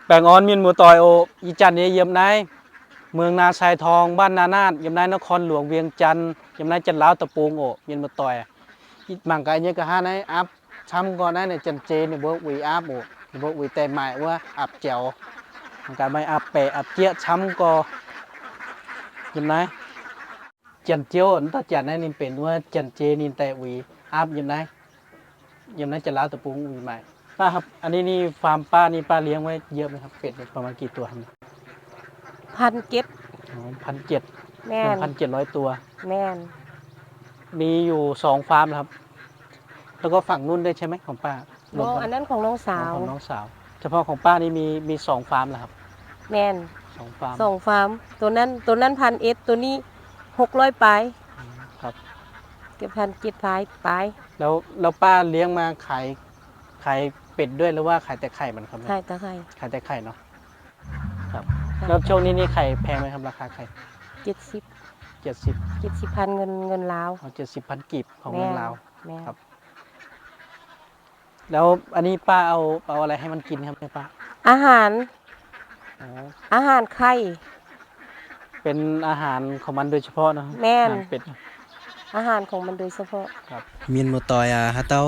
ແປງອອນ ມຽນໝູ່ຕອຍໂອ ອີຈັນເອ ຢ້ຽມນາຍ ເມືອງນາຊາຍທອງ ບ້ານນານາດ ຢ້ຽມນາຍ ນະຄອນຫຼວງວຽງຈັນ ຢ້ຽມນາຍ ຈັນລາວຕະໂປງໂອ ມຽນໝູ່ຕອຍ ອີກມັງກະເຍກະຫານາຍ ອັບຊ້ຳກໍນາຍ ຈັນເຈ ນິເວີກ ອຸຍ ອັບໂອ ນິເວີກ ອຸຍ ແຕ່ໝາຍວ່າ ອັບແຈວ ມັນກະໄມອັບແປ ອັບເຈຍ ຊ້ຳກໍ ຢ້ຽມນາຍ. ຈັນເຈຍ ອັນຕາຈັນນັ້ນນີ້ເປັນວ່າ ຈັນເຈ ນິນແຕອຸຍ ອາບ ຢ້ຽມນາຍ ຢ້ຽມນາຍ ຈະລາວຕະປຸງອຸຍໃໝ່. ປ້າຄັບ ອັນນີ້ນີ້ ຟາມປ້ານີ້ ປ້າລ້ຽງໄວ້ເຍອະໄໝຄັບ? ເປັດນີ້ປະມານກີ່ຕົວ? ພັນເຈັດ. ອໍ ພັນເຈັດ. ແມ່ນ ໜຶ່ງພັນເຈັດຮ້ອຍຕົວ. ແມ່ນ ມີຢູ່ສອງຟາມແລ້ວຄັບ. ແລ້ວກໍຝັ່ງນູ້ນດ້ວຍໃຊ່ໄໝ ຂອງປ້າ? ບໍ່ ອັນນັ້ນຂອງນ້ອງສາວ. ຂອງນ້ອງສາວ. ສະເພາະຂອງປ້ານີ້ມີ ມີສອງຟາມແລ້ວຄັບ? ແມ່ນ ສອງຟາມ ສອງຟາມ. ໂຕນັ້ນ ໂຕນັ້ນພັນເອັດ ໂຕນີ້ຫົກຮ້ອຍປາຍ. ອືມ ຄັບ ເກັບພັນເຈັດປາຍ ປາຍ. ແລ້ວ ແລ້ວປ້າລ້ຽງມາຂາຍ ຂາຍເປັດດ້ວຍ ຫຼືວ່າຂາຍແຕ່ໄຂ່ມັນຄັບ? ຂາຍແຕ່ໄຂ່. ຂາຍແຕ່ໄຂ່ເນາະ. ຄັບ ແລ້ວຊ່ວງນີ້ນີ້ໄຂ່ແພງໄໝຄັບ? ລາຄາໄຂ່ ເຈັດສິບ ເຈັດສິບ ເຈັດສິບພັນເງິນ ເງິນລາວ. ອໍ ເຈັດສິບພັນກີບ ຂອງເງິນລາວ. ແມ່ນ ແມ່ນ ຄັບ. ແລ້ວອັນນີ້ປ້າເອົາ ເອົາອະໄລໃຫ້ມັນກິນຄັບນີ້ປ້າ? ອາຫານ. ອໍ ອາຫານໄຂ່. ເປັນອາຫານຂອງມັນໂດຍສະເພາະເນາະ? ແມ່ນ ອາຫານເປັດ. ອາຫານຂອງມັນໂດຍສະເພາະ. ຄັບ ມຽນໝູ່ຕອຍ ອາ ຫາເຕົ້າ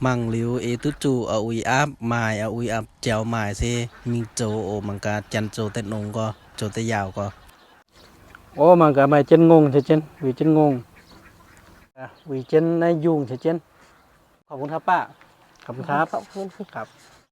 ມັງລິວ ເອຕຸຈູ ອາອຸຍ ອາບ ໝາຍ ອາອຸຍ ອາບ ແຈວ ໝາຍ ເຊ ມິງໂຈ ໂອ ມັງກາ ຈັນໂຈ ແຕະນົງກໍ ໂຈ ແຕະຢາວກໍ. ໂອ ມັງກາ ໄມເຈັນງົງ ເຊເຈັນ ຫວີເຈັນງົງ ອາ ຫວີເຈັນ ນາຍຍຸງ ເຊເຈັນ. ຂອບຄຸນຄັບປ້າ. ຂອບຄຸນຄັບ. ຂອບຄຸນ. ຄັບ.